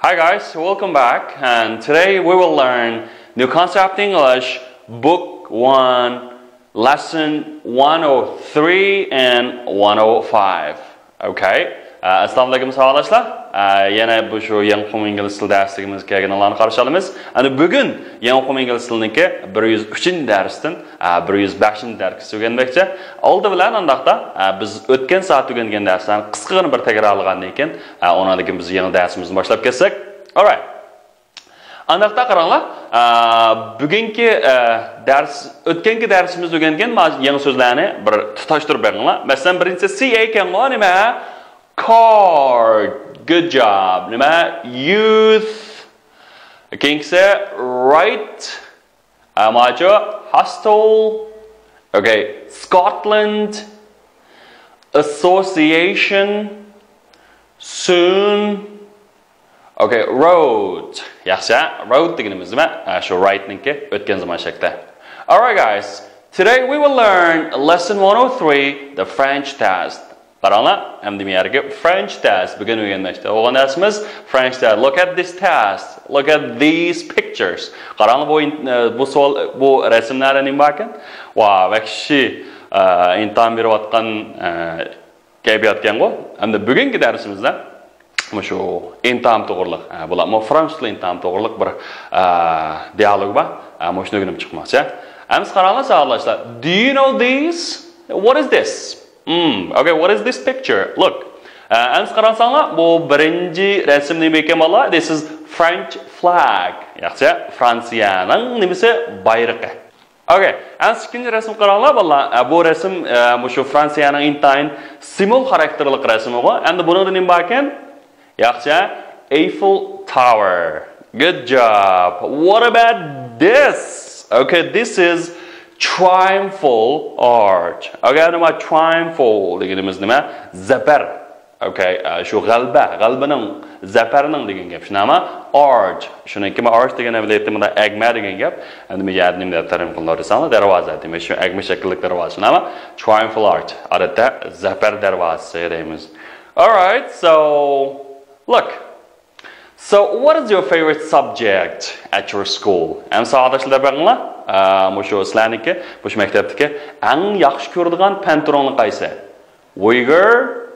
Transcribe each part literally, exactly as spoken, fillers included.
Hi guys, welcome back, and today we will learn New Concept English, Book one, Lesson one oh three and one oh five. Okay. ئە، ئەسسالامۇ ئەلەيكۇم ساۋاقداشلار. ئە، يەنە بۇ شۇ يېڭى ئۇقۇم ئىنگلىز تىلى دەرسلىكىمىزگە كەلگىنىڭلارنى قارشى ئالىمىز. ئەنە بۈگۈن يېڭى ئۇقۇم ئىنگلىز تىلىنىڭكى بىر يۈز ئۈچىنچى دەرستىن، ئە، بىر يۈز بەشىنچى دەرسكىچە ئۆگەنمەكچى. ئالدى بىلەن ئانداقتا، ئە، بىز ئۆتكەن سائەت ئۆگەنگەن دەرسلەرنى قىسقىغىنە بىر تەكرارلىغاندىن كېيىن، ئە، ئۇنىڭدىن كېيىن بىز يېڭى دەرسىمىزنى باشلاپ كەتسەك. Alright. ئانداقتا قاراڭلار، ئە، بۈگۈنكى، ئە، دەرس، ئۆتكەنكى دەرسىمىزدە ئۆگەنگەن ما-، يېڭى سۆزلەرنى بىر تۇتاشتۇرۇپ بېقىڭلار. مەسىلەن، بىرىنچىسى سى ئېكەنغۇ، نېمە؟ Card. Good job. نېمە؟ Youth. كېيىنكىسى right. ئەماچۇ، hostel. Okay. Scotland. Association. Soon. Okay. Road. ياخشى. Road دېگىنىمىز نېمە؟ ھە، شۇ right نىڭكى ئۆتكەن زامان شەكلى. Alright guys. Today we will learn lesson one oh three, the French test. قاراڭلار، ئەمدى بۇ يەرگە French test. بۈگۈن ئۆگەنمەكچى بولغان دەرسىمىز French test. Look at this test. Look at these pictures. قاراڭلار، بۇ ئىن-، ئە، بۇ سوئال، بۇ رەسىملەردە نېمە باركەن؟ ۋا، ۋەھشىي، ئە، ئىمتىھان بېرىۋاتقان، ئە، كەيپىياتكەنغۇ. ئەمدى بۈگۈنكى دەرسىمىزدە مۇشۇ ئىمتىھان توغرىلىق، ئە، بۇلارمۇ فرانسۇز تىلى ئىمتىھان توغرىلىق بىر، ئە، دىئالوگ بار. ئە، مۇشۇنى ئۆگىنىپ چىقماقچى. ئەمىسە قاراڭلار ساۋاقداشلار. Do you know this? What is this? Hmm, okay, what is this picture? Look. ئە، ئەمىسە قارىساڭلار، بۇ بىرىنچى رەسىم نېمە ئىكەن، بالىلار؟ This is French flag. ياخشى، فرانسىيەنىڭ نېمىسى؟ بايرىقى. Okay، ئەمىسە ئىككىنچى رەسىمگە قاراڭلار، بالىلار. ئە، بۇ رەسىم، ئە، مۇشۇ فرانسىيەنىڭ ئىنتايىن سىمۋول خاراكتېرلىق رەسىمىغۇ. ئەمدى بۇنىڭدا نېمە باركەن؟ ياخشى. Eiffel Tower. Good job. What about this? Okay, this is triumphal arch. Okay، nima triumphal deganimiz nima? Zafer. Okay، ئە، شۇ غەلىبە، غەلىبىنىڭ، زەفەرنىڭ دېگەن گەپ. شۇنداقمۇ؟ Arch. شۇنىڭكى arch دېگەن ئەمەلىيەتتە مۇنداق ئەگمە دېگەن گەپ. ئەمدى مۇ يەردە نېمە دەپ تەرجىمە قىلىنىدۇ دېسەڭلار، دەرۋازا دېمەك، شۇ ئەگمە شەكىللىك دەرۋازا. شۇنداقمۇ؟ Triumphal arch. ئادەتتە زەپەر دەرۋازىسى دەيمىز. Alright, so look. So, what is your favorite subject at your school? ئەمدى ساۋاقداشلار دەپ بېقىڭلار. ئە، مۇشۇ سىلەرنىڭكى، مۇشۇ مەكتەپتىكى ئەڭ ياخشى كۆرىدىغان پەن تۈرۈڭلار قايسى؟ Uyghur,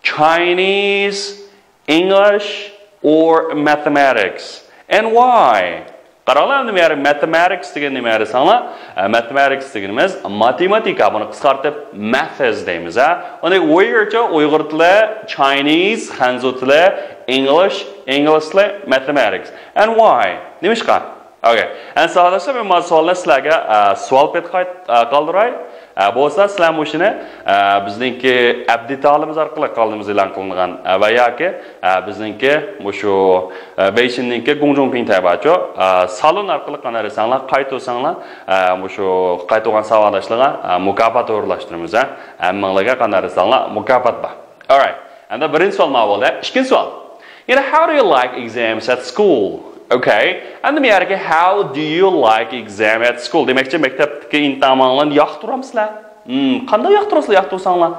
Chinese, English, or mathematics? And why? قاراڭلار، ئەمدى بۇ يەردە mathematics دېگەن نېمە دېسەڭلار؟ ئە، mathematics دېگىنىمىز ماتېماتىكا، بۇنى قىسقارتىپ maths دەيمىز، ھە؟ ئۇنى ئۇيغۇرچە، ئۇيغۇر تىلى، Chinese، خەنزۇ تىلى، English، ئىنگلىز تىلى، mathematics. And why? نېمىشقا؟ Okay. ئەمدى ساۋاقداشلار، مەن مانا سوئالنى سىلەرگە، ئە، سوئال پېتى قايت-، ئە، قالدۇراي. ئە، بولسا سىلەر مۇشۇنى، ئە، بىزنىڭكى ئەبدىتالىمىز ئارقىلىق قالدۇرىمىز ئېلان قىلىنغان، ئە، ۋە ياكى، ئە، بىزنىڭكى مۇشۇ، ئە، بېيجىڭنىڭكى گۇڭجۇڭپىڭ تەباچۇ، ئە، سالون ئارقىلىق قانداق دېسەڭلار، قايتۇرساڭلار، ئە، مۇشۇ قايتۇرغان ساۋاقداشلارغا، ئە، مۇكاپات ئورۇنلاشتۇرىمىز، ھە. ھەممىڭلارغا قانداق دېسەڭلار، مۇكاپات بار. Alright. ئەمدى بىرىنچى سوئال ماۋۇ بولدى. ئىككىنچى سوئال. You know, how do you like exams at school? Okay. ئەمدى بۇ يەردىكى how do you like exam at school دېمەكچى، مەكتەپتىكى ئىمتىھانلارنى ياقتۇرامسىلەر؟ ھىم، قانداق ياقتۇرىسىلەر، ياقتۇرساڭلار؟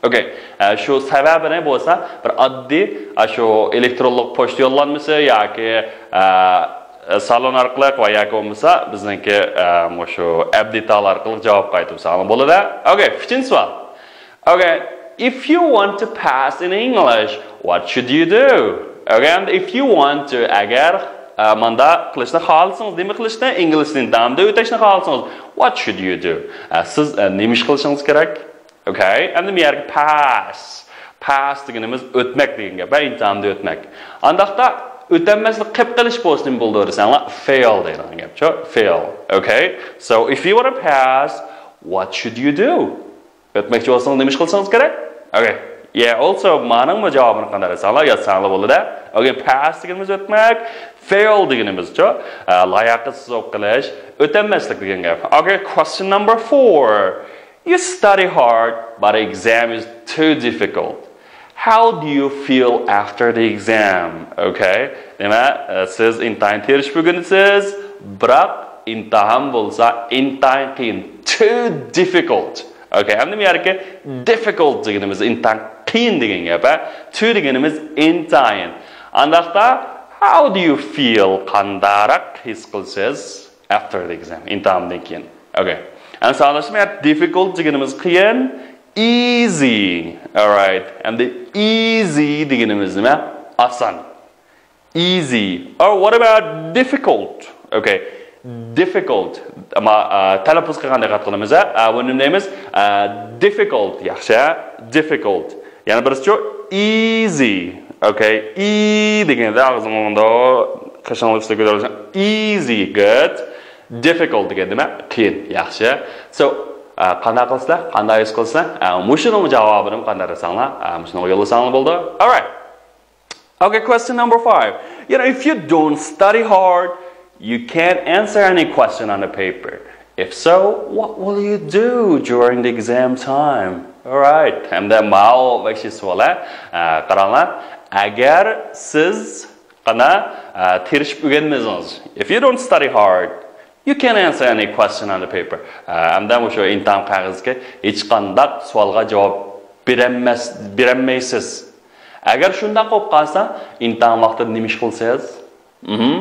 Okay. ئە، شۇ سەۋەبىنى بولسا بىر ئاددىي، ئە، شۇ ئېلېكترونلۇق پوچتا يوللانمىسى ياكى، ئە، سالون ئارقىلىق ۋە ياكى بولمىسا بىزنىڭكى، ئە، مۇشۇ ئەبدىتال ئارقىلىق جاۋاب قايتۇرساڭلار بولىدۇ. Okay، ئۈچىنچى سوئال. Okay, if you want to pass in English, what should you do? Okay, and if you want to, ئەگەر، ئە، مانداق قىلىشنى خالىسىڭىز، نېمە قىلىشنى؟ ئىنگلىز تىلىنى ئىمتىھاندا ئۆتەشنى خالىسىڭىز، what should you do? ئە، سىز، ئە، نېمە ئىش قىلىشىڭىز كېرەك؟ Okay, ئەمدى بۇ يەرگە pass. Pass دېگىنىمىز ئۆتمەك دېگەن گەپ، ھە، ئىمتىھاندا ئۆتمەك. ئانداقتا ئۆتەلمەسلىك قېلىپ قېلىش بولسا نېمە بولىدۇ دېسەڭلار، fail دەيدىغان گەپچۇ، fail. Okay, so if you want to pass, what should you do? ئۆتمەكچى بولسىڭىز نېمە ئىش قىلسىڭىز كېرەك؟ Okay. Yeah, also مانىڭمۇ جاۋابىنى قانداق دېسەڭلار، يازساڭلار بولىدۇ. Okay, pass دېگىنىمىز ئۆتمەك، fail دېگىنىمىزچۇ، ئە، لاياقەتسىز بولۇپ قېلىش، ئۆتەلمەسلىك دېگەن گەپ. Okay, question number four. You study hard, but exam is too difficult. How do you feel after the exam? Okay. نېمە، ئە، سىز ئىنتايىن تىرىشىپ ئۆگىنىسىز، بىراق ئىمتىھان بولسا ئىنتايىن قىيىن. Too difficult. Okay، ئەمدى بۇ يەردىكى difficult دېگىنىمىز ئىنتايىن قىيىن دېگەن گەپ، ھە؟ Too دېگىنىمىز ئىنتايىن. ئانداقتا How do you feel? قانداقراق ھېس قىلىسىز after the exam? ئىمتىھاندىن كېيىن. Okay. ئەمدى ساۋاقداشلار، difficult دېگىنىمىز قىيىن، easy. Alright. ئەمدى easy دېگىنىمىز نېمە؟ ئاسان. Easy. Or what about difficult? Okay. Difficult. ئەمما، ئە، تەلەپپۇزغا قانداق دىققەت قىلىمىز؟ ئە، بۇنى نېمە دەيمىز؟ ئە، difficult. ياخشى. Difficult. يەنە بىرسىچۇ؟ Easy. Okay. E دېگەندە ئاغزىڭنى مۇنداق قېشىڭنى ئۈستىگە كۆتۈرۈۋالساڭ. Easy. Good. Difficult دېگەن نېمە؟ قىيىن. ياخشى. So، ئە، قانداق قىلىسىلەر؟ قانداق ھېس قىلىسىلەر؟ ئە، مۇشۇنىڭ جاۋابىنى قانداق دېسەڭلار؟ ئە، مۇشۇنىڭغا يوللىساڭلار بولىدۇ. Alright. Okay, question number five. You know, if you don't study hard, you can't answer any question on the paper. If so, what will you do during the exam time? Alright. ھەمدە ماۋۇ بەشىنچى سوئال، ھە؟ ئە، قاراڭلار. ئەگەر سىز قانا، ئە، تىرىشىپ ئۆگەنمىسىڭىز. If you don't study hard, you can't answer any question on the paper. ئە، ھەمدە مۇشۇ ئىمتىھان قەغىزىگە ھېچقانداق سوئالغا جاۋاب بېرەلمەس، بېرەلمەيسىز. ئەگەر شۇنداق بولۇپ قالسا، ئىمتىھان ۋاقتىدا نېمە ئىش قىلىسىز؟ مهم.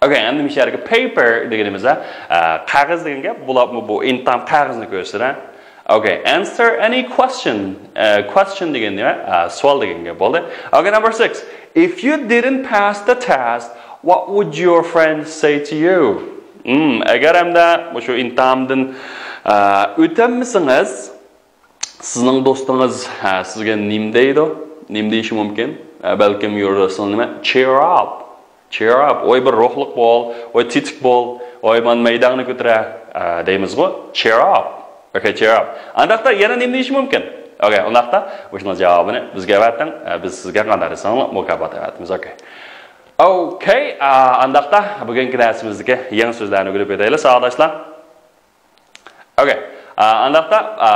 Okay, ئەمدى مۇشۇ يەرگە paper دېگىنىمىز، ئە، قەغەز دېگەن گەپ، بولۇپمۇ بۇ ئىمتىھان قەغىزىنى كۆرسىتىدۇ. Okay, answer any question. ئە، question دېگەن نېمە؟ ئە، سوئال دېگەن گەپ بولدى. Okay, number six. If you didn't pass the test, what would your friend say to you? Hmm, ئەگەر ئەمدى مۇشۇ ئىمتىھاندىن، ئە، ئۆتەلمىسىڭىز، سىزنىڭ دوستىڭىز، ھە، سىزگە نېمە دەيدۇ؟ نېمە دېيىشى مۇمكىن؟ ھە، بەلكىم يۇرۇسىڭىز نېمە؟ Cheer up. Cheer up. ۋاي بىر روھلۇق بول، ۋاي تېتىك بول، ۋاي مانا مەيدەڭنى كۆتۈرە، ھە، دەيمىزغۇ؟ Cheer up. Okay, cheer up. ئانداقتا يەنە نېمە دېيىشى مۇمكىن؟ Okay, ئۇنداقتا مۇشۇنىڭ جاۋابىنى بىزگە ئەۋەتىڭ، ھە، بىز سىزگە قانداق دېسەڭلار مۇكاپات ئەۋەتىمىز. Okay. Okay, ئا، ئانداقتا بۈگۈنكى دەرسىمىزدىكى يېڭى سۆزلەرنى ئۆگىنىپ ئۆتەيلى، ساۋاقداشلار. Okay. ئا، ئانداقتا، ئا،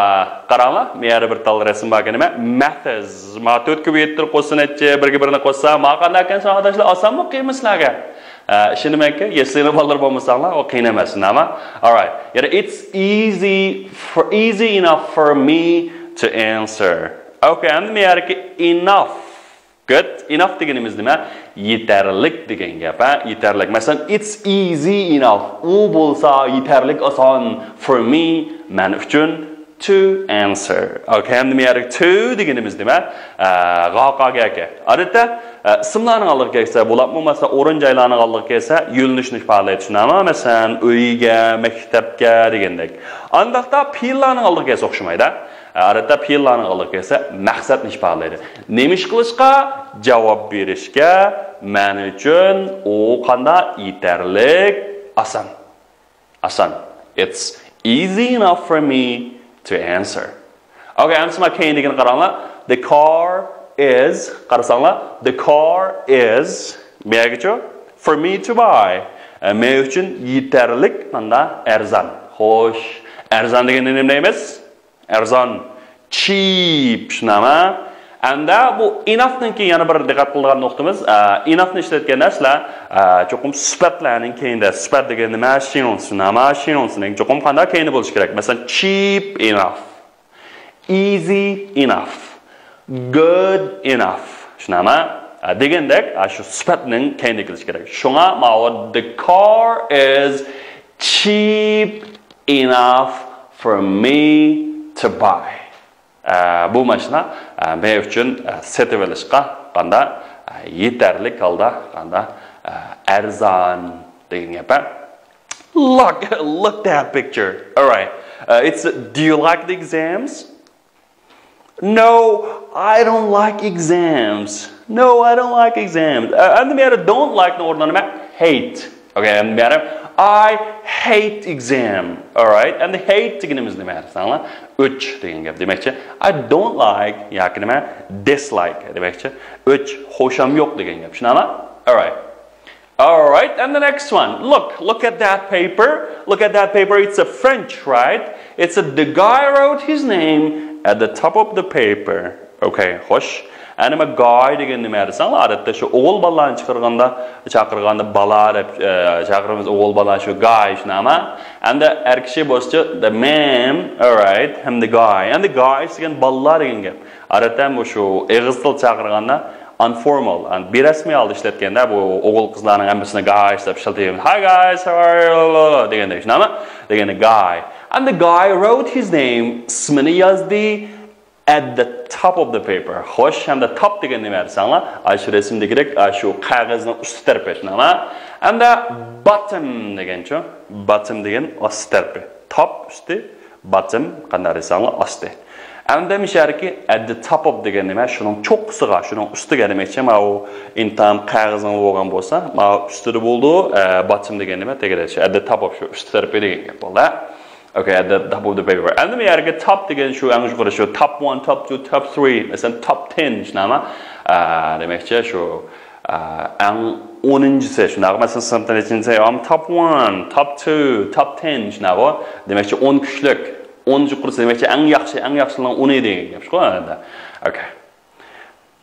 قاراڭلار، مۇ يەردە بىر تال رەسىم باركەن، نېمە؟ Maths. ما تۆتكە بىر يەتتە قوشسا نەچچە، بىرگە بىرنى قوشسا، ما قانداكەن ساۋاقداشلار، ئاسانمۇ قىيىنمۇ سىلەرگە؟ ئا، ئىشىنىمەنكى، يەسلىنىڭ بالىلىرى بولمىساڭلار، ئۇ قىيىن ئەمەس، شۇنداقمۇ؟ Alright. يەنى it's easy for, easy enough for me to answer. Okay, ئەمدى مۇ يەردىكى enough. Good. Enough دېگىنىمىز نېمە؟ يېتەرلىك دېگەن گەپ، ھە؟ يېتەرلىك. مەسىلەن، it's easy enough. ئۇ بولسا يېتەرلىك ئاسان. For me، مەن ئۈچۈن. To answer. Okay، ئەمدى مۇ يەردە to دېگىنىمىز نېمە؟ ئە، غاقاگەكە. ئادەتتە، ئە، ئىسىملارنىڭ ئالدىغا كەلسە، بولۇپمۇ مەسىلەن، ئورۇن جايلارنىڭ ئالدىغا كەلسە، يۆنىلىشنى ئىپادىلەيدۇ. شۇنداقمۇ؟ مەسىلەن، ئۆيگە، مەكتەپكە دېگەندەك. ئانداقتا پېئىللارنىڭ ئالدىغا كەلسە ئوخشىمايدۇ. ئادەتتە پېئىللارنىڭ ئالدىغا كەلسە، مەقسەتنى ئىپادىلەيدۇ. نېمە ئىش قىلىشقا؟ جاۋاب بېرىشكە. مەن ئۈچۈن ئۇ قانداق؟ يېتەرلىك ئاسان. ئاسان. It's easy enough for me to answer. Okay، ئەمسىما كېيىندىكىنى قاراڭلار. The car is، قارىساڭلار، the car is، بۇ يەرگىچۇ؟ For me to buy. ئە، مەن ئۈچۈن يېتەرلىك، ماندا، ئەرزان. خوش، ئەرزان دېگەندە نېمە دەيمىز؟ ئەرزان، cheap، شۇنداقمۇ؟ ئەمدى بۇ enough نىڭكى يەنە بىر دىققەت قىلىدىغان نۇقتىمىز، ئە، enough نى ئىشلەتكەندە سىلەر، ئە، چوقۇم سۈپەتلەرنىڭ كەينىدە، سۈپەت دېگەن نېمە؟ شىڭ، شۇنداقمۇ؟ شىڭ، شۇنىڭ چوقۇم قانداق كەينىدە بولۇشى كېرەك؟ مەسىلەن، cheap enough، easy enough، good enough، شۇنداقمۇ؟ ئە، دېگەندەك، ئە، شۇ سۈپەتنىڭ كەينىدە كېلىشى كېرەك. شۇڭا ماۋۇ the car is cheap enough for me to buy. ئە، بۇ ماشىنا، ئە، مەن ئۈچۈن، ئە، سېتىۋېلىشقا قاندا، ئە، يېتەرلىك ھالدا قاندا، ئە، ئەرزان دېگەن گەپ، ھە؟ Look, look that picture. All right. Uh, it's, do you like the exams? No, I don't like exams. No, I don't like exams. ئە، ئەمدى مەن don't like نىڭ ئورنىدا نېمە؟ Hate. Okay، ئەمدى مەن I hate exam. All right. ئەمدى hate دېگىنىمىز نېمە؟ ساڭلار ئۆچ دېگەن گەپ دېمەكچى. I don't like ياكى نېمە؟ Dislike دېمەكچى. ئۆچ، خۇشام يوق دېگەن گەپ. شۇنداقمۇ؟ All right. All right, and the next one. Look, look at that paper. Look at that paper. It's a French, right? It's a, the guy wrote his name at the top of the paper. Okay, خوش. ئەنە ما guy دېگەن نېمە دېسەڭلار، ئادەتتە شۇ ئوغۇل بالىلارنى چاقىرغاندا، چاقىرغاندا بالا دەپ، ئە، چاقىرىمىز، ئوغۇل بالا شۇ guy، شۇنداقمۇ؟ ئەمدى ئەر كىشى بولسىچۇ the man, all right، ھەم the guy. ئەمدى guy دېگەن بالىلار دېگەن گەپ. ئادەتتە مۇشۇ ئېغىز تىل چاقىرغاندا informal، بىرەسمىي ھالدا ئىشلەتكەندە، بۇ ئوغۇل قىزلارنىڭ ھەممىسىنى guys دەپ ئىشلىتىۋېرىمىز. Hi guys, how are you? دېگەندەك، شۇنداقمۇ؟ دېگەندە guy. And the guy wrote his name، ئىسمىنى يازدى، at the top of the paper. خوش، ھەمدە top دېگەن نېمە دېسەڭلار؟ ئاشۇ رەسىمدىكىدەك، ئاشۇ قەغەزنىڭ ئۈستى تەرىپى، شۇنداقمۇ؟ And the bottom دېگەنچۇ؟ Bottom دېگەن ئاستى تەرىپى. Top ئۈستى، bottom قانداق دېسەڭلار ئاستى. ئەمدى مۇشۇ يەردىكى at the top of دېگەن نېمە؟ شۇنىڭ چوققىسىغا، شۇنىڭ ئۈستىگە دېمەكچى، ماۋۇ ئىنتام قەغىزىڭ بولغان بولسا، ماۋۇ ئۈستىدە بولىدۇ، ئە، bottom دېگەن نېمە؟ تېگىدە، at the top of شۇ ئۈستى تەرىپى دېگەن گەپ بولدى. Okay, at the top of the paper. ئەمدى بۇ يەرگە top دېگەن شۇ ئەڭ يۇقىرى، شۇ top one, top two, top three، مەسىلەن، top ten، شۇنداقمۇ؟ ئە، دېمەكچى، شۇ، ئە، ئەڭ ئونىنچىسى، شۇنداقمۇ؟ مەسىلەن، سىنىپتا نەچچىنچى؟ I'm top one, top two, top ten، شۇنداقمۇ؟ دېمەكچى، ئون كۈچلۈك. ئون يۇقىرىسى دېمەكچى، ئەڭ ياخشى، ئەڭ ياخشىلارنىڭ ئونى دېگەن گەپ شۇ ئەمدى. Okay.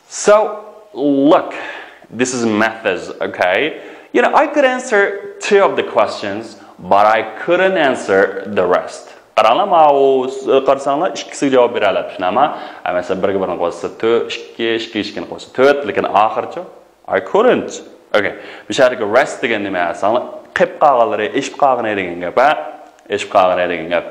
So, look, this is methods, okay? You know, I could answer two of the questions, but I couldn't answer the rest. قاراڭلار، ماۋۇ قارىساڭلار، ئىككىسىگە جاۋاب بېرەلەپ، شۇنداقمۇ؟ ئە، مەسىلەن، بىرگە بىرنى قوشسا تۆت، ئىككى، ئىككى، ئىككىنى قوشسا تۆت، لېكىن ئاخىرىچۇ؟ I couldn't. Okay. بۇ يەردىكى rest دېگەن نېمە دېسەڭلار، قېلىپ قالغانلىرى، ئېشىپ قالغىنى دېگەن گەپ، ھە؟ ئېشىپ قالغىنى دېگەن گەپ.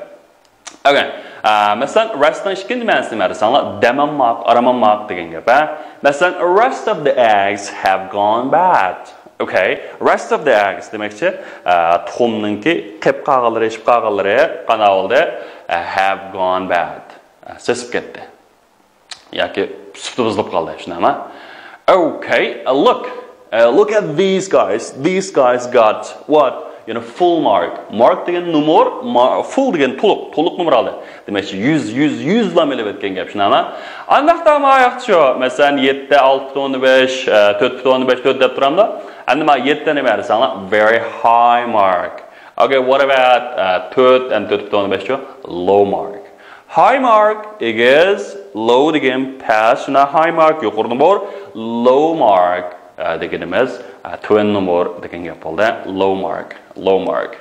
Okay. ئە، مەسىلەن، rest نىڭ ئىككىنچى مەنىسى نېمە دېسەڭلار، دەم ئالماق، ئارام ئالماق دېگەن گەپ، ھە؟ مەسىلەن، rest of the eggs have gone bad. Okay. Rest of the eggs دېمەكچى، ئە، تۇخۇمنىڭكى قېلىپ قالغانلىرى، ئېشىپ قالغانلىرى قانداق بولدى؟ ئە، have gone bad. ئە، سېسىپ كەتتى. ياكى سۈپىتى بۇزۇلۇپ قالدى، شۇنداقمۇ؟ Okay, uh, look. Uh, look at these guys. These guys got what? You know, full mark. Mark دېگەن نومۇر، ma-، full دېگەن تولۇق، تولۇق نومۇر ئالدى. دېمەكچى، يۈز، يۈز، يۈزلام ئېلىپ ئۆتكەن گەپ، شۇنداقمۇ؟ ئانداقتا ماياقچۇ، مەسىلەن، يەتتە ئالتە پۈتۈن ئوندىن بەش، ئە، تۆت پۈتۈن ئوندىن بەش، تۆت دەپ تۇرامدۇ؟ ئەمدى مانا يەتتە نېمە دېسەڭلار، very high mark. Okay, what about، ئە، تۆت and تۆت پۈتۈن ئوندىن بەشچۇ؟ Low mark. High mark ئېگىز، low دېگەن پەس، شۇنداق، high mark يۇقىرى نومۇر، low mark، ئە، دېگىنىمىز، ئە، تۆۋەن نومۇر دېگەن گەپ بولدى. Low mark, low mark.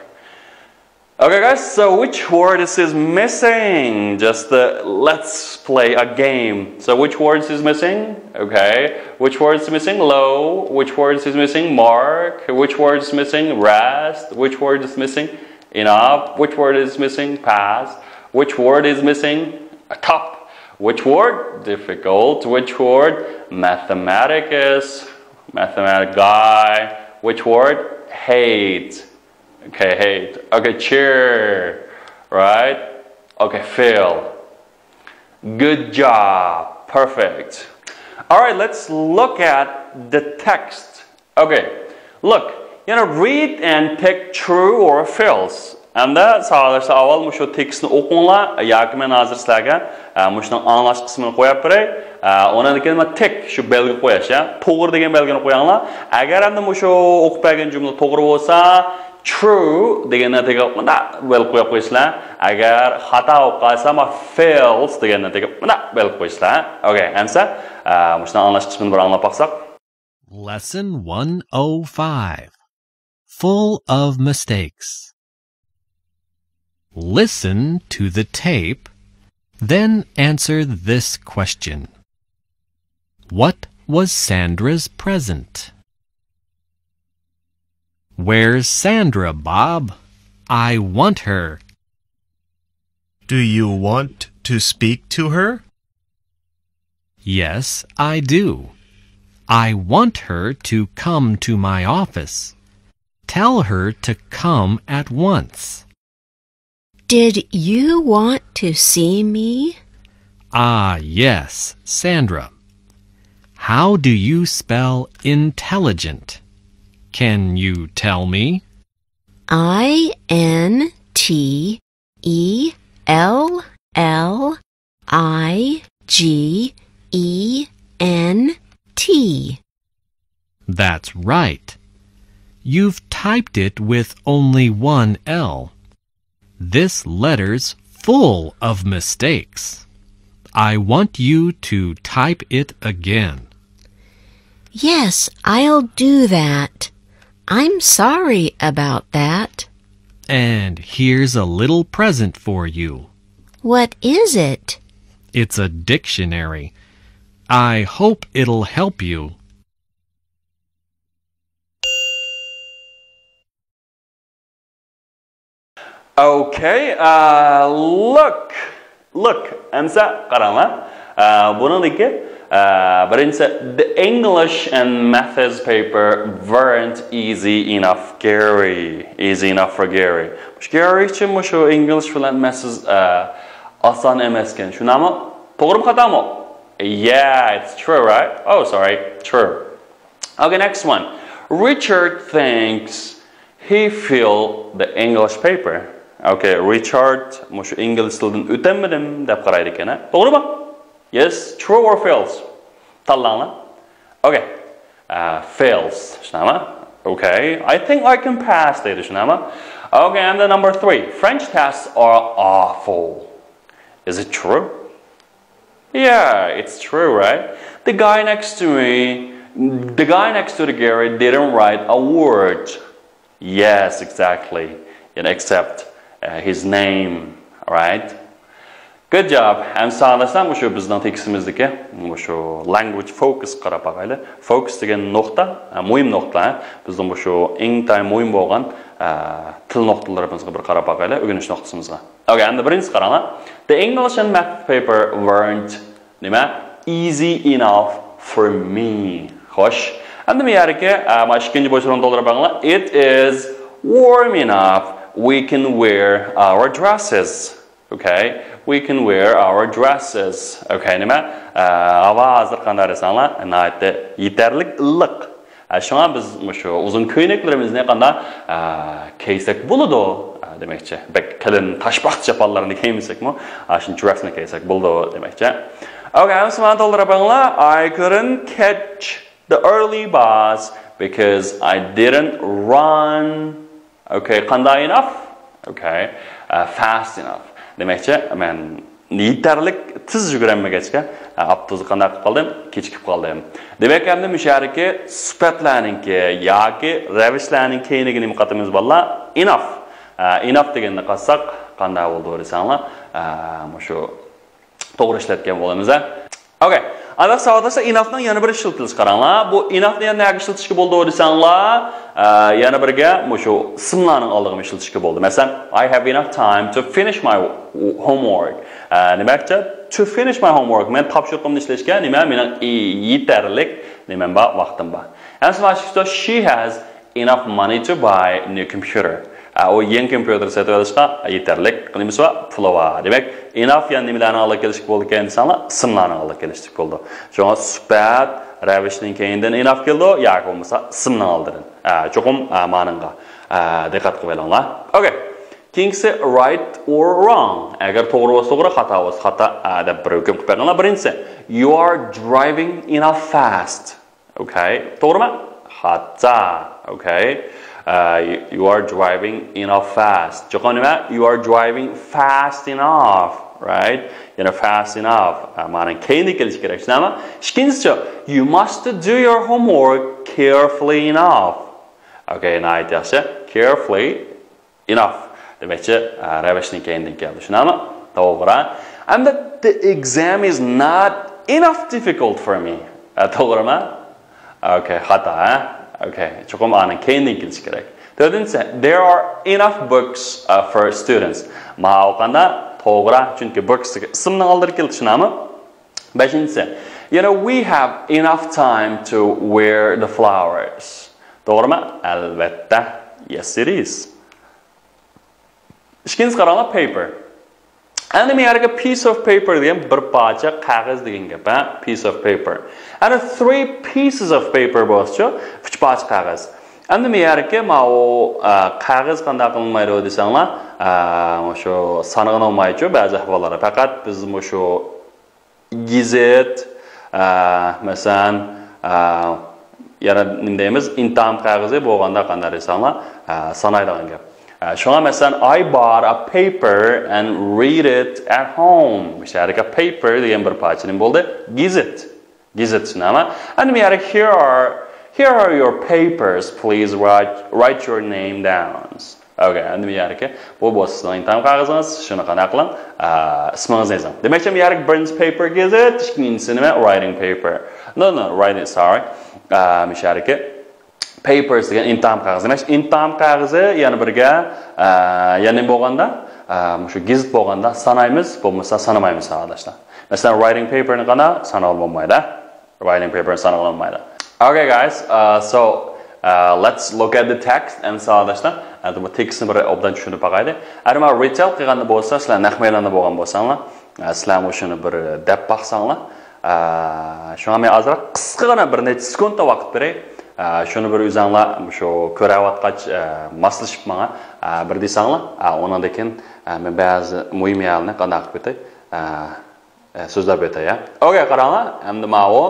Okay, guys, so which word is missing? Just, uh, let's play a game. So which words is missing? Okay, which words is missing? Low. Which words is missing? Mark. Which words is missing? Rest. Which word is missing? Enough. Which word is missing? Pass. Which word is missing? Top. Which word? Difficult. Which word? Mathematicus. Mathematic guy. Which word? Hate. Okay, hate. Okay, cheer. Right? Okay, feel. Good job. Perfect. All right, let's look at the text. Okay, look, you know, read and pick true or false. ئەمدى ساغلاشتا ئاۋۋال مۇشۇ تېكىستنى ئوقۇڭلار ياكى مەن ھازىر سىلەرگە، ئە، مۇشۇنىڭ ئاڭلاش قىسمىنى قويۇپ بېرەي. ئە، ئۇنىڭدىن كېيىن مانا تىك، شۇ بەلگە قويۇش، يا، توغرا دېگەن بەلگىنى قويۇڭلار. ئەگەر ئەمدى مۇشۇ ئوقۇپ بەرگەن جۈملە توغرا بولسا، true دېگەننى تېگىپ مۇنداق بەلگە قويۇپ قويىسىلەر. ئەگەر خاتا بولۇپ قالسا، مانا false دېگەننى تېگىپ مۇنداق بەلگە قويىسىلەر. Okay، ئەمسە، ئە، مۇشۇنىڭ ئاڭلاش قىسمىنى بىر ئاڭلاپ باقساق. Lesson one oh five. Full of mistakes. Listen to the tape, then answer this question. What was Sandra's present? Where's Sandra, Bob? I want her. Do you want to speak to her? Yes, I do. I want her to come to my office. Tell her to come at once. Did you want to see me? Ah, yes, Sandra. How do you spell intelligent? Can you tell me? I N T E L L I G E N T. That's right. You've typed it with only one L. This letter's full of mistakes. I want you to type it again. Yes, I'll do that. I'm sorry about that. And here's a little present for you. What is it? It's a dictionary. I hope it'll help you. Okay, uh, look, look, ئەمسە قاراڭلار. Uh, بۇنىڭدىكى uh, بىرىنچىسى، the English and maths paper weren't easy enough Gary, easy enough for Gary. مۇشۇ Gary ئۈچۈن مۇشۇ ئىنگلىش بىلەن مەسىز ئاسان ئەمەسكەن. شۇنداقمۇ؟ توغرىمۇ خاتامۇ؟ Yeah, it's true, right? Oh, sorry, true. Okay, next one. Richard thinks he failed the English paper. Okay, Richard مۇشۇ ئىنگلىز تىلىدىن ئۆتەلمىدىم دەپ قارايدىكەن. توغرىمۇ؟ Yes, true or false? تاللاڭلار. Okay, uh, false. شۇنداقمۇ? Okay, I think I can pass دەيدۇ. شۇنداقمۇ? Okay, and the number three. French tests are awful. Is it true? Yeah, it's true, right? The guy next to me, the guy next to the Gary didn't write a word. Yes, exactly. You know, except uh, his name, right? Good job. ئەمدى ساغلىسام، مۇشۇ بىزنىڭ تېكىستىمىزدىكى مۇشۇ language focus قاراپ باقايلى. Focus دېگەن نۇقتا، ھە، مۇھىم نۇقتا. بىزنىڭ مۇشۇ ئىنتايىن مۇھىم بولغان، ھە، تىل نۇقتىلىرىمىزغا بىر قاراپ باقايلى، ئۆگىنىش نۇقتىسىمىزغا. Okay, ئەمدى بىرىنچىسى قاراڭلار. The English and math paper weren't نېمە؟ Easy enough for me. خوش. ئەمدى بۇ يەردىكى، ئە، مانا ئىككىنچى بوشلۇقنى تولدۇرۇپ بېقىڭلار. It is warm enough. We can wear our dresses. Okay. We can wear our dresses. Okay, نېمە؟ ئە، ھاۋا ھازىر قانداق دېسەڭلار، ناھايىتى يېتەرلىك ئىللىق. ئە، شۇڭا بىز مۇشۇ ئۇزۇن كۆينەكلىرىمىزنى قانداق، ئە، كىيسەك بولىدۇ، ئە، دېمەكچى. بەك قېلىن تاشپاقچە چاپانلارنى كىيمىسەكمۇ، ئاشۇ dressنى كىيسەك بولىدۇ دېمەكچى. Okay, ئەمسە مانا تولدۇرۇپ بېقىڭلار. I couldn't catch the early bus because I didn't run. Okay, قانداق enough? Okay, uh, fast enough. دېمەكچى، مەن يېتەرلىك تېز يۈگۈرەلمىگەچكە، ئاپتوبۇسقا قانداق قىلىپ قالدىم؟ كېچىكىپ قالدىم. دېمەك، ئەمدى مۇشۇ يەردىكى سۈپەتلەرنىڭكى ياكى رەۋىشلەرنىڭ كەينىگە نېمە قاتىمىز، بالىلار؟ Enough. ئە، enough دېگەننى قاتساق، قانداق بولىدۇ دېسەڭلار، ئە، مۇشۇ توغرا ئىشلەتكەن بولىمىز، ھە؟ Okay. ئانداق ساۋاقداشلار، enoughنىڭ يەنە بىر ئىشلىتىلىشى قاراڭلار. بۇ enoughنى يەنە نەگە ئىشلىتىشكە بولىدۇ دېسەڭلار، ئە، يەنە بىرگە مۇشۇ ئىسىملارنىڭ ئالدىغىمۇ ئىشلىتىشكە بولىدۇ. مەسىلەن، I have enough time to finish my homework. ئە، نېمە دېمەكچى؟ To finish my homework. مەن تاپشۇرۇقۇمنى ئىشلەشكە نېمە؟ مېنىڭ يېتەرلىك نېمەم بار، ۋاقتىم بار. ئەمسە مانا شۇ، she has enough money to buy new computer. ئە، ئۇ يېڭى كومپيۇتېر سېتىۋېلىشقا يېتەرلىك نېمىسى بار؟ پۇلى بار. دېمەك، enough يەنە نېمىلەرنىڭ ئالدىغا كېلىشكە بولىدىكەن دېسەڭلار، ئىسىملارنىڭ ئالدىغا كېلىشلىك بولىدۇ. شۇڭا سۈپەت، رەۋىشنىڭ كەينىدىن enough كېلىدۇ، ياكى بولمىسا ئىسىمنىڭ ئالدىدىن. ئە، چوقۇم، ئە، مانىڭغا، ئە، دىققەت قىلىپ ئېلىڭلار. Okay. كېيىنكىسى right or wrong. ئەگەر توغرا بولسا توغرا، خاتا بولسا خاتا، ئە، دەپ بىر ھۆكۈم قىلىپ بېقىڭلار. بىرىنچىسى، you are driving enough fast. Okay. توغرىمۇ؟ خاتا. Okay. ئە، you are driving enough fast. چوقۇم نېمە؟ You are driving fast enough. Right? يەنە fast enough. ئە، مانىڭ كەينىدە كېلىشى كېرەك. شۇنداقمۇ؟ ئىككىنچىسى، you must do your homework carefully enough. Okay، ناھايىتى ياخشى. Carefully enough. دېمەكچى، ئە، رەۋىشنىڭ كەينىدىن كەلدى. شۇنداقمۇ؟ توغرا. ئەمدى the exam is not enough difficult for me. ئە، توغرىمۇ؟ Okay، خاتا، ھە؟ Okay، چوقۇم ئانىڭ كەينىدىن كېلىشى كېرەك. تۆتىنچىسى، there are enough books, uh, for students. ماۋۇ قانداق؟ توغرا، چۈنكى books دېگەن ئىسىمنىڭ ئالدىدا كېلىدۇ، شۇنداقمۇ؟ بەشىنچىسى، you know, we have enough time to wear the flowers. توغرىمۇ؟ ئەلۋەتتە. Yes, it is. ئىككىنچىسى قاراڭلار، paper. ئەمدى مەن يەرگە piece of paper دېگەن بىر پارچە قەغەز دېگەن گەپ، ھە؟ Piece of paper. ئەمدى three pieces of paper بولسىچۇ، ئۈچ پارچە قەغەز. ئەمدى مەن يەرگە ماۋۇ، ئە، قەغەز قانداق قىلىنمايدۇ دېسەڭلار، ئە، مۇشۇ سانىغىنى بولمايچۇ بەزى ئەھۋاللاردا. پەقەت بىز مۇشۇ گېزىت، ئە، مەسىلەن، ئە، يەنە نېمە دەيمىز، ئىمتىھان قەغىزى بولغاندا قانداق دېسەڭلار، ئە، سانايدىغان گەپ. ئە، شۇڭا مەسىلەن، I bought a paper and read it at home. مۇشۇ يەردىكى paper دېگەن بىر پارچە نېمە بولدى؟ گېزىت. گېزىت، شۇنداقمۇ؟ ئەمدى مەن يەردە here are, here are your papers, please write, write your name down. Okay, ئەمدى بۇ يەردىكى بۇ بولسا سىزنىڭ ئىمتىھان قەغىزىڭىز. شۇنى قانداق قىلىڭ؟ ئە، ئىسمىڭىزنى يېزىڭ. دېمەكچى، بۇ يەردىكى بىرىنچى paper كېزىت، ئىككىنچىسى نېمە؟ Writing paper. No, no, writing, sorry. ئە، مۇشۇ يەردىكى papers دېگەن ئىمتىھان قەغىزى. دېمەك، ئىمتىھان قەغىزى يەنە بىرگە، ئە، يەنە نېمە بولغاندا، ئە، مۇشۇ گېزىت بولغاندا سانايمىز، بولمىسا سانىمايمىز، ساۋاقداشلار. مەسىلەن، writing paperنى قانداق سانىغىلى بولمايدۇ. Writing paper سانىغىلى بولمايدۇ. Okay, guys, uh, so, uh, let's look at the text and ساۋاقداشلار. ئەمدى بۇ تېكىستنى بىر ئوبدان چۈشىنىپ باقايلى. ئەمما recital قىلغاندا بولسا، سىلەر نەق مەيداندا بولغان بولساڭلار، ئە، سىلەرمۇ شۇنى بىر دەپ باقساڭلار. ئە، شۇڭا مەن ئازراق قىسقىغىنا بىر نەچچە سېكۇنتتا ۋاقىت بېرەي. ئە، شۇنى بىر ئۆزۈڭلار شۇ كۆرەۋاتقاچ، ئە، ماسلىشىپ ماڭا، ئە، بىر دېسەڭلار. ئە، ئۇنىڭدىن كېيىن، ئە، مەن بەزى مۇھىم يەرلەرنى قانداق قىلىپ ئۆتەي. ئە، ئە، سۆزلەپ ئۆتەي، يا. Okay، قاراڭلار. ئەمدى ماۋۇ.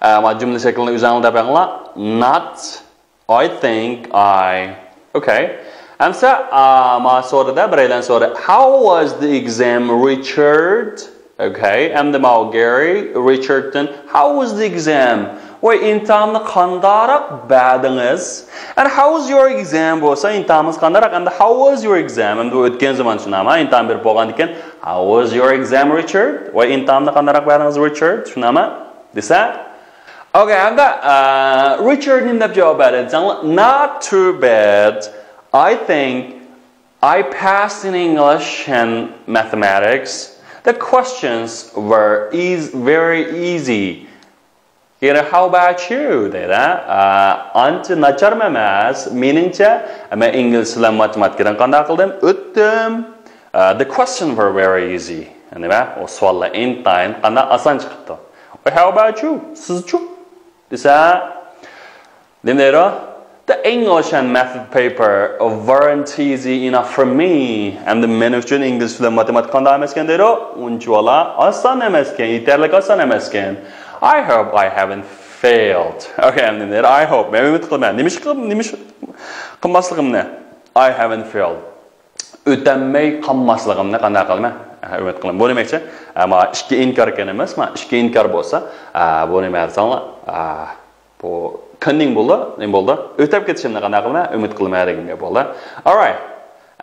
ئە، ما جۈملە شەكلىنى ئۆزۈڭلار دەپ بېقىڭلار. Not I think I. Okay. ئەمسە، ئا، ما سورىدى، بىرەيلەن سورىدى. How was the exam, Richard? Okay. ئەمدى ماۋۇ Gary، Richardتىن. How was the exam? ۋاي، ئىمتىھاننى قانداقراق بەردىڭىز؟ And how was your exam بولسا، ئىمتىھانىڭىز قانداقراق؟ ئەمدى how was your exam؟ ئەمدى ئۆتكەن زامان شۇنداقمۇ؟ ئىمتىھان بېرىپ بولغاندىكىن، How was your exam, Richard? ۋاي، ئىمتىھاننى قانداقراق بەردىڭىز، رىچارد؟ شۇنداقمۇ؟ دېسە، Okay، ئەمدى، ئە، رىچارد نېمە دەپ جاۋاب بەردى دېسەڭلار، Not too bad. I think I passed in English and mathematics. The questions were eas very easy. Yana how about you? دەيدۇ. ئە، ئانچە ناچارمۇ ئەمەس. مېنىڭچە، مەن ئىنگلىز بىلەن ماتېماتىكىدىن قانداق قىلدىم؟ ئۆتتۈم. ئە، the questions were very easy. نېمە؟ ئۇ سوئاللار ئىنتايىن قانداق ئاسان چىقىپتۇ. How about you? سىزچۇ؟ دېسە، نېمە دەيدۇ؟ The English and math paper weren't easy enough for me. ئەمدى مەن ئۈچۈن ئىنگلىز بىلەن ماتېماتىكا قانداق ئەمەسكەن دەيدۇ؟ ئۇنچىۋالا ئاسان ئەمەسكەن، يېتەرلىك ئاسان ئەمەسكەن. I hope I haven't failed. Okay، ئەمدى نېمە دەيدۇ؟ I hope. مەن ئۈمىد قىلىمەن. نېمە ئىش قىل-، نېمە ئىش قىلماسلىقىمنى. I haven't failed. ئۆتەلمەي قالماسلىقىمنى قانداق قىلىمەن؟ ئە، ئۈمىد قىلىمەن. بۇ نېمە دېمەكچى؟ ئە، ما ئىككى ئىنكار ئىكەن ئەمەس، ما ئىككى ئىنكار بولسا، ئە، بۇ نېمە دېسەڭلار؟ ئە، بۇ كۈننىڭ بولدى، نېمە بولدى؟ ئۆتەپ كېتىشىمنى قانداق قىلىمەن؟ ئۈمىد قىلىمەن دېگەن گەپ بولدى. Alright.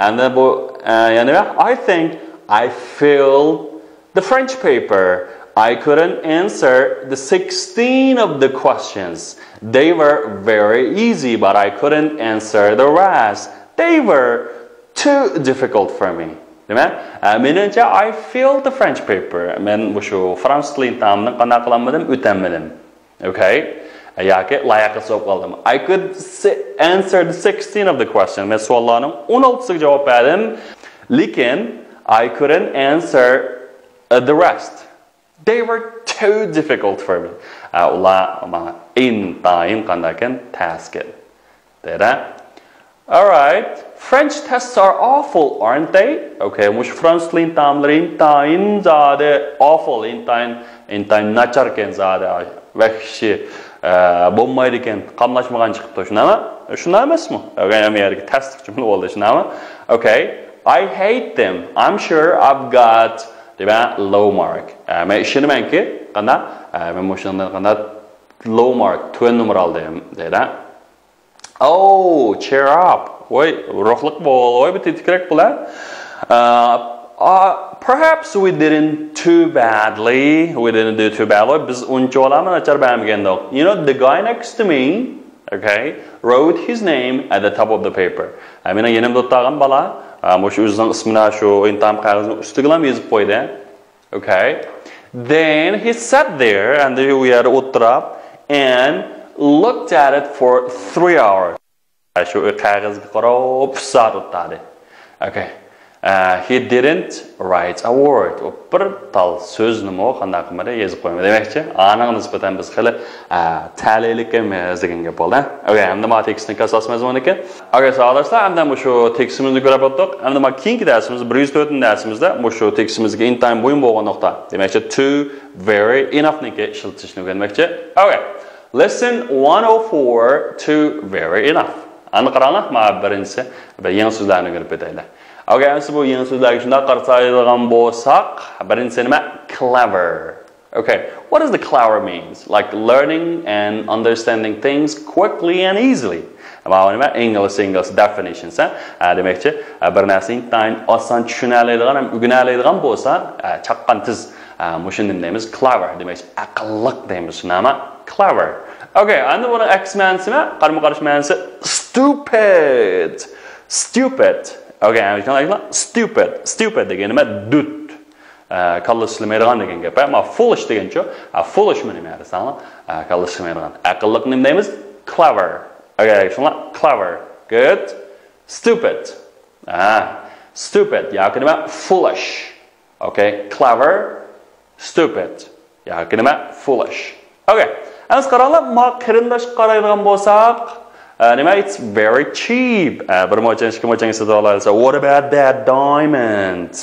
ئەمدى بۇ، ئە، يەنە، I think I failed the French paper. I couldn't answer the sixteen of the questions. They were very easy, but I couldn't answer the rest. They were too difficult for me. دېمەك، ئە، مېنىڭچە، I failed the French paper. مەن مۇشۇ فرانسۇز تىلى ئىمتىھانىنى قانداق قىلالمىدىم؟ ئۆتەلمىدىم. Okay. ياكى لايىقلىق سوراپ قالدىم. I could si- answer the sixteen of the question. مەن سوئاللارنىڭ ئون ئالتىسىغا جاۋاب بەردىم. لېكىن I couldn't answer, uh, the rest. They were too difficult for me. ئە، ئۇلار ماڭا ئىنتايىن قانداقكەن؟ تەسكەن. دەيدۇ. Alright. French tests are awful, aren't they? Okay، مۇشۇ فرانسۇز تىلى ئىمتىھانلىرى ئىنتايىن زادى awful، ئىنتايىن، ئىنتايىن ناچاركەن زادى. ۋەھشىي، ئە، بولمايدىكەن، قاملاشمىغان چىقىپتۇ، شۇنداقمۇ؟ شۇنداق ئەمەسمۇ؟ ئەگەر يەردىكى تەستىق جۈملە بولدى، شۇنداقمۇ؟ Okay. I hate them. I'm sure I've got، دېمەك، low mark. ئە، مەن ئىشىنىمەنكى، قانداق؟ ئە، مەن مۇشۇنىڭدىن قانداق low mark، تۆۋەن نومۇر ئالدىم، دەيدۇ. Oh, cheer up. ۋاي، روھلۇق بول، ۋاي، بىر تېتىكرەك بول، ھە؟ Uh, uh, perhaps we didn't too badly. We didn't do too badly. بىز ئۇنچىۋالامۇ ناچار بەرمىگەندۇق. You know, the guy next to me, okay, wrote his name at the top of the paper. ئە، مېنىڭ يېنىمدا ئولتۇرغان بالا، ئە، مۇشۇ ئۆزىنىڭ ئىسمىنى شۇ ئىمتىھان قەغىزىنىڭ ئۈستىگىلا يېزىپ قويدى. Okay. Then he sat there and ئۇ يەردە ئولتۇرۇپ and looked at it for three hours. شۇ قەغەزگە قاراپ ئۈچ سائەت ئولتۇردى. Okay. Uh, he didn't write a word. ئۇ بىر تال سۆزنىمۇ قانداق قىلمىدى، يېزىپ قويمىدى. دېمەكچى، ئانىڭغا نىسبەتەن بىز خېلى، ئە، تەلەيلىكمىز دېگەن گەپ بولدى. Okay، ئەمدى ما تېكىستنىڭ ئاساس مەزمۇنىكى. Okay، ساۋاقداشلار، ئەمدى مۇشۇ تېكىستىمىزنى كۆرۈپ ئۆتتۇق. ئەمدى ما كېيىنكى دەرسىمىز، بىر يۈز تۆتىنچى دەرسىمىزدە مۇشۇ تېكىستىمىزگە ئىنتايىن مۇھىم بولغان نۇقتا. دېمەكچى، to، very، enoughنىڭكى ئىشلىتىشنى ئۆگەنمەكچى. Okay. Lesson one oh four, to very enough. ئەمدى قاراڭلار، مانا بىرىنچىسى، بىر يېڭى سۆزلەرنى ئۆگىنىپ ئۆتەيلى. Okay، ئەمدى بۇ يېڭى سۆزلەرگە شۇنداق قارىسايدىغان بولساق، بىرىنچىسى نېمە؟ Clever. Okay, what does the clever means? Like learning and understanding things quickly and easily. ماۋۇ نېمە؟ ئىنگلىز، ئىنگلىز definitions، ھە؟ ھە، دېمەكچى، ھە، بىر نەرسىنى ئىنتايىن ئاسان چۈشىنەلەيدىغان ھەم ئۆگىنەلەيدىغان بولسا، ھە، چاققان تېز، ھە، مۇشۇنى نېمە دەيمىز؟ Clever دېمەكچى، ئەقىللىق دەيمىز. شۇنداقمۇ؟ Clever. Okay, ئەمدى بۇنىڭ ئەكس مەنىسى نېمە؟ قارىمۇ قارشى مەنىسى stupid. Stupid. Okay, ئەمدى stupid. Stupid دېگەن نېمە؟ دۈت. ئە، كاللىسى ئىشلىمەيدىغان دېگەن گەپ. ئەمما foolish دېگەنچۇ؟ ئە، foolish مۇ نېمە دېسەڭلار؟ ئە، كاللىسى ئىشلىمەيدىغان. ئەقىللىقنى نېمە دەيمىز؟ Clever. ئەگەر چۈشەنسەڭلار، clever. Good. Stupid. ئە، stupid ياكى نېمە؟ Foolish. Okay, clever, stupid ياكى نېمە؟ Foolish. Okay. ئەمسە قاراڭلار، ما قېرىنداشقا قارايدىغان بولساق، ئە، نېمە؟ It's very cheap. ئە، بىر موچەن، ئىككى موچەنگە سېتىۋالالايسىز. What about that diamond?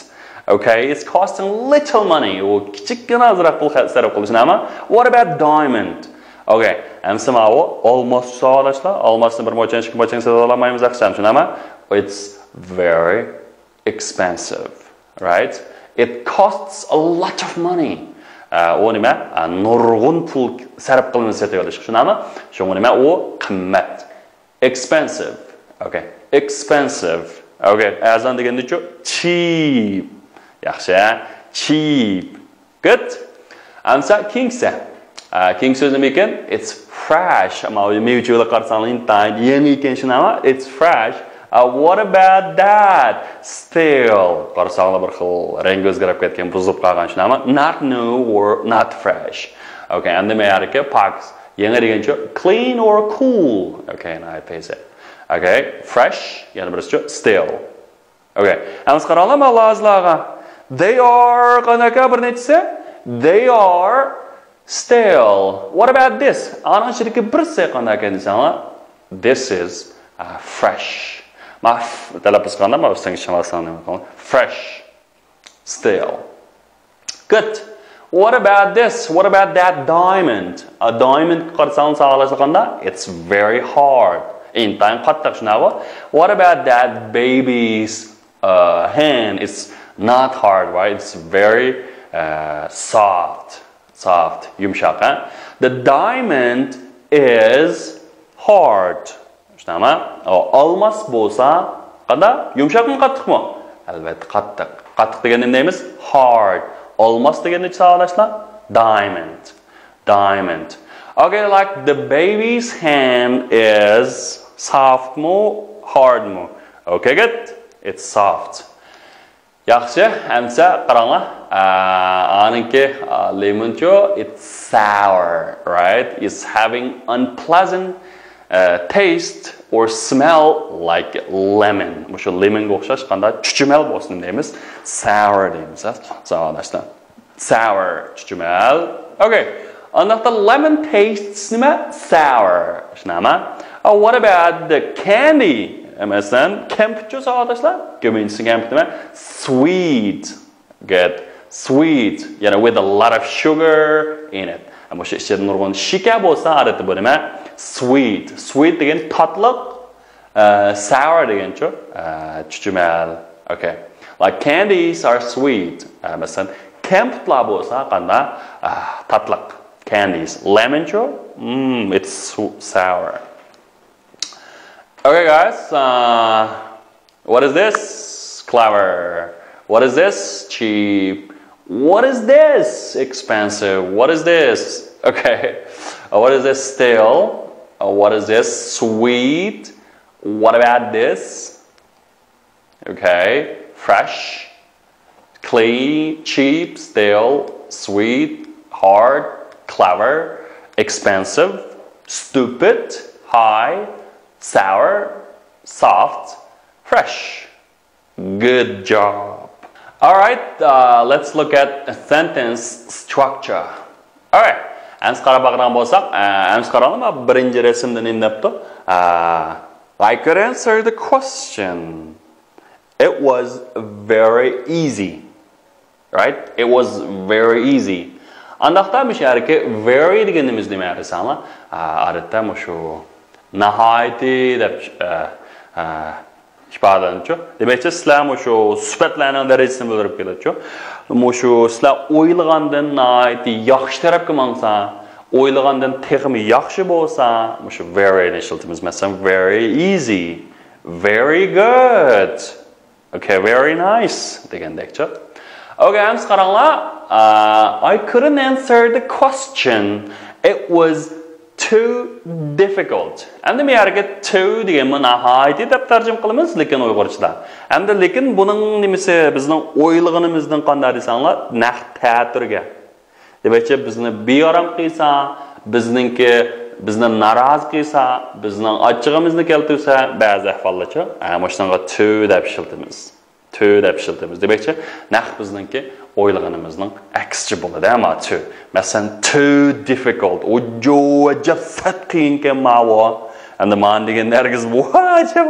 Okay, it's costing little money. ئۇ كىچىككىنە ئازراق پۇل خە-، سەرپ قىلىش نېمە؟ What about diamond? Okay, ئەمسە ماۋۇ ئالماس ساۋاقداشلار. ئالماسنى بىر موچەن، ئىككى موچەنگە سېتىۋالالمايمىز ئاخشام، شۇنداقمۇ؟ It's very expensive, right? It costs a lot of money. ئە، ئۇ نېمە؟ ئە، نۇرغۇن پۇل سەرپ قىلىنىپ سېتىۋېلىش. شۇنداقمۇ؟ شۇڭا نېمە؟ ئۇ قىممەت. Expensive. Okay. Expensive. Okay. ئەرزان دېگەندىچۇ؟ Cheap. ياخشى، ھە؟ Cheap. Good. ئەمسە كېيىنكىسى. ئە، كېيىنكى سۆز نېمە ئىكەن؟ It's fresh. ئەمما مېۋە-چېۋىلەرگە قارىساڭلار ئىنتايىن يېڭى ئىكەن، شۇنداقمۇ؟ It's fresh. Uh, what about that? Still. قارىساڭلار بىر خىل رەڭگى ئۆزگىرىپ كەتكەن، بۇزۇلۇپ قالغان، شۇنداقمۇ؟ Not new or not fresh. Okay, ئەمدى مەيەردىكى پاكىز. يېڭى دېگەنچۇ؟ Clean or cool. Okay, ناھايىتى تېز. Okay, fresh. يەنە بىرسىچۇ؟ Still. Okay. ئەمسە قاراڭلار ماۋۇ لازىلارغا. They are قانداق بىر نەچچىسى؟ They are still. What about this? ئانىڭ ئىچىدىكى بىرسى قانداق ئىكەن دېسەڭلار، this is, uh, fresh. ما ف تەلەپپۇز قىلغاندا ما ئۈستىگە شامالساڭ نېمە قىلىڭ؟ Fresh. Still. Good. What about this? What about that diamond? A diamond قارىساڭلار ساۋاقداشلار قانداق؟ It's very hard. ئىنتايىن قاتتىق، شۇنداقمۇ؟ What about that baby's, uh, hand? It's not hard, right? It's very, uh, soft. Soft. يۇمشاق، ھە؟ The diamond is hard. شۇنداقمۇ؟ ئالماس بولسا قانداق؟ يۇمشاقمۇ، قاتتىقمۇ؟ ئەلۋەتتە قاتتىق. قاتتىق دېگەندە نېمە دەيمىز؟ Hard. ئالماس دېگەندە ساۋاقداشلار؟ Diamond. Diamond. Okay, like the baby's hand is softمۇ، hardمۇ؟ Okay, good. It's soft. ياخشى، ئەمسە قاراڭلار. ئە، ئانىڭكى، ئە، لېمونچۇ، it's sour, right? It's having unpleasant, ئە، taste or smell like lemon. مۇشۇ لېمونغا ئوخشاش قانداق چۈچۈمەل بولسا نېمە دەيمىز؟ Sour دەيمىز، ھە؟ ساۋاقداشلار. Sour، چۈچۈمەل. Okay. ئانداقتا lemon tastes نېمە؟ Sour. شۇنداقمۇ؟ Uh, what about the candy? مەسىلەن، كەمپۈتچۇ ساۋاقداشلار؟ كۆپىنچىسى كەمپۈت نېمە؟ Sweet. Good. Sweet. يەنى with a lot of sugar in it. مۇشۇ ئىچىدە نۇرغۇن شېكەر بولسا، ئادەتتە بۇ نېمە؟ Sweet. Sweet دېگەن تاتلىق. ئە، sour دېگەنچۇ؟ ئە، چۈچۈمەل. Okay. Like candies are sweet. ئە، مەسىلەن، كەمپۈتلار بولسا قانداق؟ ئە، تاتلىق. Candies. Lemonچۇ؟ Mm, it's su-, sour. Okay, guys. Uh, what is this? Clever. What is this? Cheap. What is this? Expensive. What is this? Okay. Uh, what is this? Still. Uh, what is this? Sweet. What about this? Okay. Fresh. Clean, cheap, still, sweet, hard, clever, expensive, stupid, high, sour, soft, fresh. Good job. All right, uh, let's look at sentence structure. All right. ئەمسە قاراپ باقىدىغان بولساق، ئە، ئەمسە قاراڭلار، مانا بىرىنچى رەسىمدە نېمە دەپتۇ؟ ئە، I could answer the question. It was very easy. Right? It was very easy. ئانداقتا مۇشۇ يەردىكى very دېگىنىمىز نېمە دېسەڭلار؟ ئا، ئادەتتە مۇشۇ ناھايىتى دەپ، ئا، ئا، ئىپادىلىنىدۇ. دېمەكچى، سىلەر مۇشۇ سۈپەتلەرنىڭ دەرىجىسىنى بىلدۈرۈپ كېلىدۇ. مۇشۇ سىلەر ئويلىغاندىن ناھايىتى ياخشى تەرەپكە ماڭسا، ئويلىغاندىن تېخىمۇ ياخشى بولسا، مۇشۇ very نى ئىشلىتىمىز. مەسىلەن، very easy، very good، okay، very nice دېگەندەكچۇ. Okay، ئەمسە قاراڭلار. Uh, I couldn't answer the question. It was too difficult. ئەمدى بۇ يەرگە too دېگەنمۇ ناھايىتى دەپ تەرجىمە قىلىمىز، لېكىن ئۇيغۇرچىدا. ئەمدى لېكىن بۇنىڭ نېمىسى، بىزنىڭ ئويلىغىنىمىزدىن قانداق دېسەڭلار، نەق تەتۈرگە. دېمەكچى، بىزنى بىئارام قىلسا، بىزنىڭكى، بىزنى نارازى قىلسا، بىزنىڭ ئاچچىقىمىزنى كەلتۈرسە، بەزى ئەھۋاللارچۇ، ھە، مۇشۇنىڭغا too دەپ ئىشلىتىمىز. Too دەپ ئىشلىتىمىز. دېمەكچى، نەق بىزنىڭكى ئويلىغىنىمىزنىڭ ئەكسىچە بولىدۇ، ئەمما too. مەسىلەن، too difficult. ئۇجۇ ئەجەب سەت قىيىنكەن ماۋۇ. ئەمدى مانا دېگەندە ھەرگىز ۋاجەب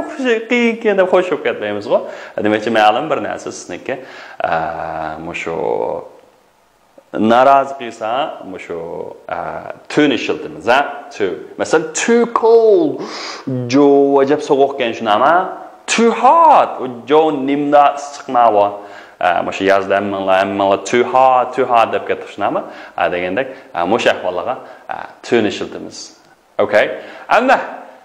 قىيىنكەن دەپ خوش بولۇپ كەتمەيمىزغۇ. دېمەكچى، مەلۇم بىر نەرسە سىزنىڭكى، ئە، مۇشۇ نارازى قىلسا، مۇشۇ، ئە، too نى ئىشلىتىمىز، ھە؟ Too. مەسىلەن، too cold. جو ئەجەب سوغۇقكەن شۇنداقما؟ Too hot. جو نېمدا ئىسسىق ماۋۇ. ئە، مۇشۇ يازدا ھەممىڭلار، ھەممىڭلار too hot، too hot دەپ كەتتۇق شۇنداقما؟ ئە، دېگەندەك، ئە، مۇشۇ ئەھۋاللارغا، ئە، too نى ئىشلىتىمىز. Okay. ئەمدى،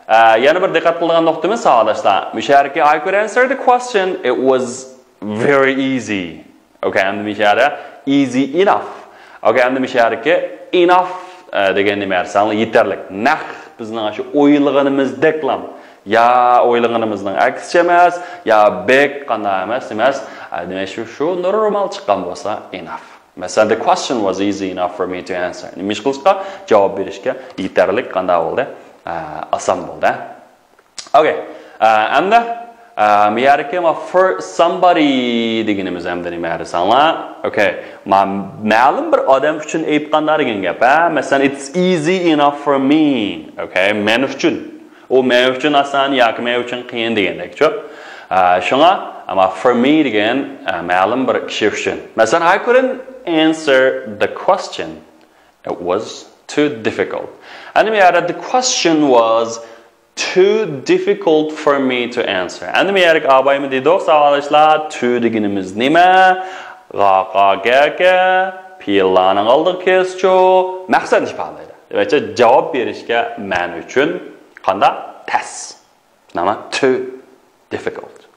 ئە، يەنە بىر دىققەت قىلىدىغان نۇقتىمىز، ساۋاقداشلار. مۇشۇ يەردىكى I could answer the question. It was very easy. Okay، ئەمدى مۇشۇ يەردە easy enough. Okay، ئەمدى مۇشۇ يەردىكى enough، ئە، دېگەن نېمە دېسەڭلار، يېتەرلىك. نەق بىزنىڭ شۇ ئويلىغىنىمىزدەكلا. يا ئويلىغىنىمىزنىڭ ئەكسىچە ئەمەس، يا بەك قانداق ئەمەس، ئەمەس. ئە، دېمەك، شۇ، شۇ نورمال چىققان بولسا enough. مەسىلەن، the question was easy enough for me to answer. نېمە ئىش قىلىشقا؟ جاۋاب بېرىشكە يېتەرلىك قانداق بولدى؟ ئە، ئاسان بولدى. Okay. ئە، ئەمدى، ئە، مۇ يەردىكى ما for somebody دېگىنىمىز ئەمدى نېمە دېسەڭلار؟ Okay. ما مەلۇم بىر ئادەم ئۈچۈن ئېيتقاندا دېگەن گەپ، ھە؟ مەسىلەن، it's easy enough for me. Okay، مەن ئۈچۈن. ئۇ مەن ئۈچۈن ئاسان ياكى مەن ئۈچۈن قىيىن دېگەندەكچۇ. ئە، شۇڭا، ئەمما for me دېگەن، ئە، مەلۇم بىر كىشى ئۈچۈن. مەسىلەن، I couldn't answer the question. It was too difficult. ئەمدى مۇ يەردە the question was too difficult for me to answer. ئەمدى مۇ يەردە ئابايمۇ دېدۇق، ساۋاقداشلار، too دېگىنىمىز نېمە؟ غا، قا، گە، گە، پېئىللارنىڭ ئالدىغا كەلسىچۇ، مەقسەتنى ئىپادىلەيدۇ. دېمەكچى، جاۋاب بېرىشكە مەن ئۈچۈن قانداق؟ تەس. نېمە؟ Too difficult.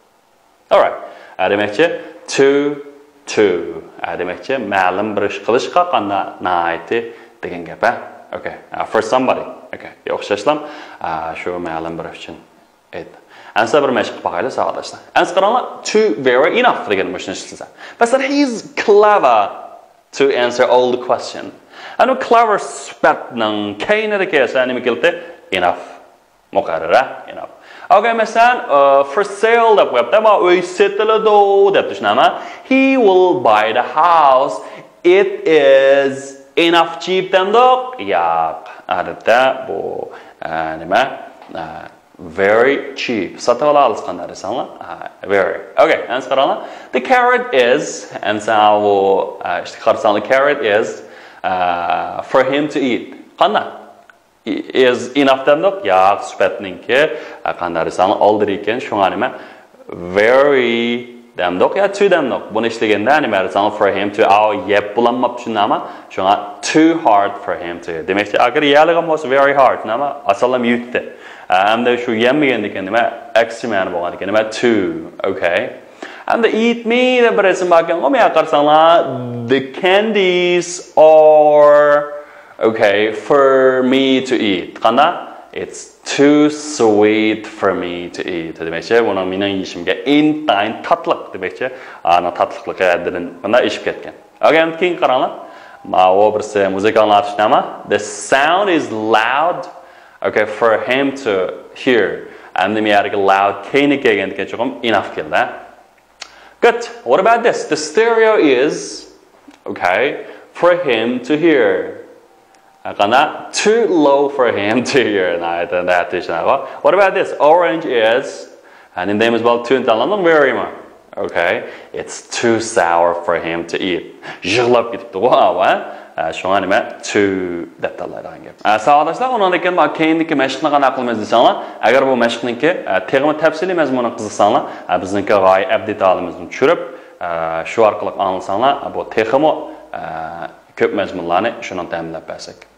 Alright. ئە، دېمەكچى، too, too. ئە، دېمەكچى، مەلۇم بىر ئىش قىلىشقا قانداق؟ ناھايىتى دېگەن گەپ، ھە؟ Okay. ئە، for somebody. Okay. ئوخشاشلا، ئە، شۇ مەلۇم بىر ئۈچۈن. ئەمسە بىر مەشىق قىلىپ باقايلى، ساۋاقداشلار. ئەمسە قاراڭلار، too very enough دېگەن مۇشۇنى ئىشلىسە. مەسىلەن، he's clever to answer all the question. ئەنە clever سۈپەتنىڭ كەينىدە كەلسە نېمە كېلىدۇ؟ Enough. مۇقەررەر، enough. Okay، مەسىلەن، ئە، for sale دەپ قويۇپتۇ، ما ئۆي سېتىلىدۇ دەپتۇ، شۇنداقمۇ؟ He will buy the house. It is enough cheap دەمدۇق؟ ياق. ئادەتتە بۇ، ئە، نېمە؟ ئە، very cheap. ساتىۋالا ئالسا قانداق دېسەڭلار؟ ئە، very. Okay، ئەمسە قاراڭلار. The carrot is، ئەمسە ئاۋۇ، ئە، ئىشتىكى قارىساڭلار، carrot is، ئە، for him to eat. قانداق؟ Is enough دەمدۇق؟ ياق، سۈپەتنىڭكى، ئە، قانداق دېسەڭلار، ئالدىدا ئىكەن، شۇڭا نېمە؟ Very دەمدۇق يا too دەمدۇق؟ بۇنى ئىشلىگەندە نېمە دېسەڭلار، for him to، ئاۋۇ يەپ بولالماپتۇ، شۇنداقمۇ؟ شۇڭا too hard for him to. دېمەكچى، ئەگەر يەلىگەن بولسا very hard، نېمە؟ ئاسانلا يۇتتى. ئە، ئەمدى شۇ يەمىگەندىكىن نېمە؟ ئەكسىچە مەنە بولغاندىكىن نېمە؟ Too. Okay. ئەمدى eat me دەپ بىر ئىسىم باركەن، مۇ يەرگە قارىساڭلار، the candies are okay for me to eat. قانداق؟ It's too sweet for me to eat. دېمەكچى، بۇنىڭ مېنىڭ يېيىشىمگە ئىنتايىن تاتلىق. دېمەكچى، ئانىڭ تاتلىقلىقى ھەددىدىن بۇنداق ئېشىپ كەتكەن. Okay، ئەمدى كېيىنگە قاراڭلار. ماۋۇ بىرسى مۇزىكا ئاڭلىتىش نېمە؟ The sound is loud. Okay, for him to hear. ئەمدى مۇ يەردىكى loud كەينىگە كەلگەندىكىن چوقۇم enough كېلىدۇ. Good. What about this? The stereo is, okay, for him to hear. قانداق؟ Too low for him to hear. ناھايىتى، ناھايىتى چۈشىنىشلىك. What about this? Orange is. ھە، نېمە دەيمىز، بالام؟ Too نى تاللىدىڭ، very مۇ؟ Okay. It's too sour for him to eat. يىغلاپ كېتىپتىغۇ، ھە؟ ئە، شۇڭا نېمە؟ Too دەپ تاللايدىغان گەپ. ئە، ساۋاقداشلار، ئۇنىڭدىن كېيىن مانا كېيىندىكى مەشىقنى قانداق قىلىمىز دېسەڭلار، ئەگەر بۇ مەشىقنىڭكى، ئە، تېخىمۇ تەپسىلىي مەزمۇنىغا قىزىقساڭلار، ئە، بىزنىڭكى غايە ئەپ دېتالىمىزنى چۈشۈرۈپ، شۇ ئارقىلىق ئاڭلىساڭلار، بۇ تېخىمۇ كۆپ مەزمۇنلارنى شۇنىڭ تەمىنلەپ بەرسەك.